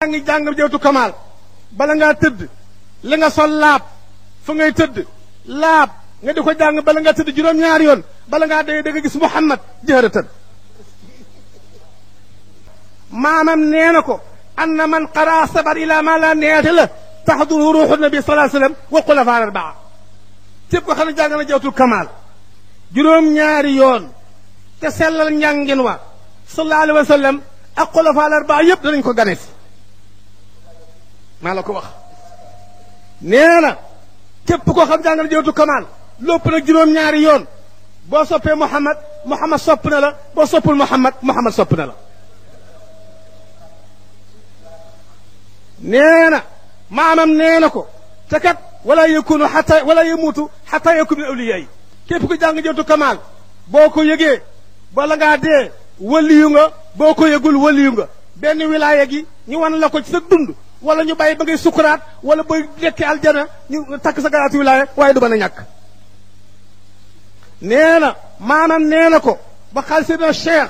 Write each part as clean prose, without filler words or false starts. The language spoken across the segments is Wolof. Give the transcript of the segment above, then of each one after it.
ngi jàng jawtu kamal bala ngaa tëdd li nga sol laab fu ngay tëdd laab nga di ko jàng bala ngaa tëdd juróom-ñaari yoon bala ngaa dee da nga gis Muhammad jëhratan maamam nee na ko anna man qara sabar ila ma la neete la taxduru ruuxu nabi sallallahu alayhi wasallam wa xulafa arbaa képp ko xam ne jàng na jawtul kamal juróom-ñaari yoon te sellal njàngin wa sallallahu alayhi wa sallam ak xulafa arbaa yëpp danañ ko gane si maa la ko wax nee na képp koo xam jàng na jawtu kamal lépp nag juróom-ñaari yoon boo soppee Muhammad Muhammad sopp na la boo soppul Muhammad Muhammad sopp na la nee na maamam nee na ko te kat wala yakunu xata wala yamuutu xata yakun min awliyaa yi képp ku jàng jawtu kamal boo ko yëgee bala ngaa dee waliyu nga boo ko yëgul waliyu nga benn wilaaya gi ñu wan la ko ci sa dund wala ñu bàyyi ba ngay sukuraat wala booy lekkee aljana ñu takk sa garaatu wilaaya waaye du mën a ñàkk nee na maanaam nee na ko ba xaal seydina cheikh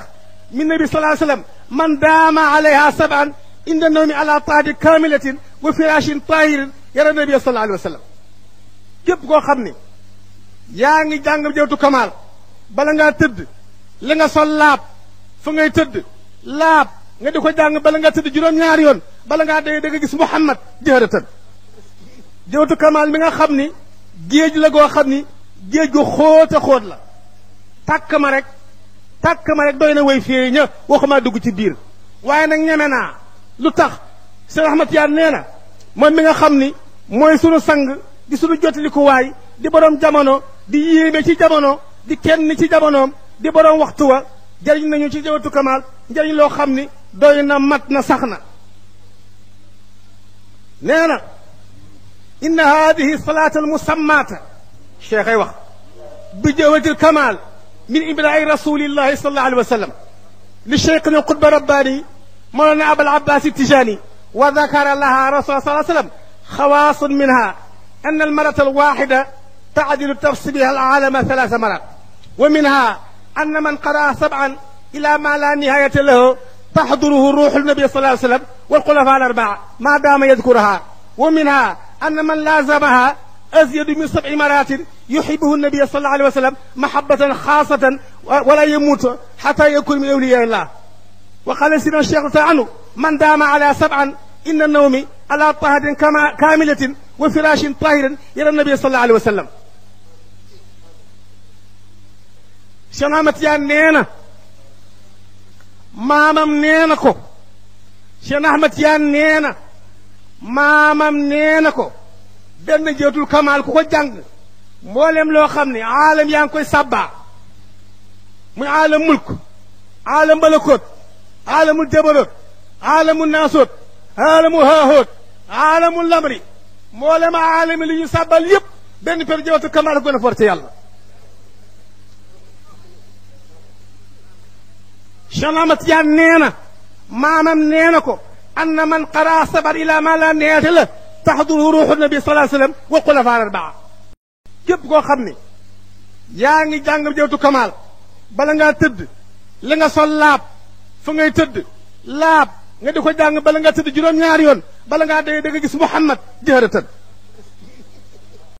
min nabi sallallahu alayhi wasallam man daama alayha sab'an inda nawmi ala taati kamilatin wa firashin tahirin yara nabi sallallahu alayhi wasallam képp koo xam ni yaa ngi jàng jawtu kamal bala ngaa tëdd li nga sol laab fu ngay tëdd laab nga di ko jàng bala ngaa tëdd juróom-ñaari yoon bala ngaa dee da nga gis Muhammad jëhratan jawtu kamal mi nga xam ni géej la goo xam ni géej gu xóot a xóot la tàkk ma rek doy na way fii ña waxuma dugg ci biir waaye nag ñeme naa lu tax Seex Ahmad Tijaan nee na moom mi nga xam ni mooy sunu sang di sunu jotaliku waay di borom jamono di yéeme ci jamono di kenn ci jamonoom di borom waxtu wa jëriñ nañu ci jawtu kamal njëriñ loo xam ni doy na mat na sax na nee na inna hadihi salata almusammata cheikh ay wax bi jawati alkamal min ibrahi rasulillahi sallallahu alayhi wa sallam li cheikhna alqutba rabbani mawlana abul abbas التجاني وذكر لها رسول صلى الله عليه وسلم خواص منها أن المرة الواحدة تعدل تفسيرها العالم 3 مرات ومنها أن من قرأ 7 إلى ما لا نهاية له تحضره روح النبي صلى الله عليه وسلم والخلفاء ال4 ما دام يذكرها ومنها أن من لازمها أزيد من 7 مرات يحبه النبي صلى الله عليه وسلم محبة خاصة ولا يموت حتى يكون من أولياء الله وقال سيدنا الشيخ عنه من دام على 7 إن النوم على طهر كاملة وفراش طاهر يرى النبي صلى الله عليه وسلم Cheikh Ahmad Tijaan nee na maamam nee na ko Cheikh Ahmad Tijaan nee na maamam nee na ko benn jawtul kamal ku ko jàng mboolem loo xam ne aalam yaa ngi koy sabbaa muy aalam mulk aalam malakoot aalamul jabaroot aalamul naasoot aalamul haahoot aalamul lamri mboolem aalami li ñu sabbal yëpp benn per jawtul kamal ko gën a for ci yàlla Cheikh Ahmad Tijaan nee na maamam nee na ko anna man qara sabar ila ma la neete la taxduru ruuxu nabi sallallahu alayhi wasallam wa xulafa arbaa képp koo xam ne yaa ngi jàng jawtu kamal bala ngaa tëdd li nga sol laab fu ngay tëdd laab nga di ko jàng bala ngaa tëdd juróom-ñaari yoon bala ngaa dee da nga gis Muhammad jëhratan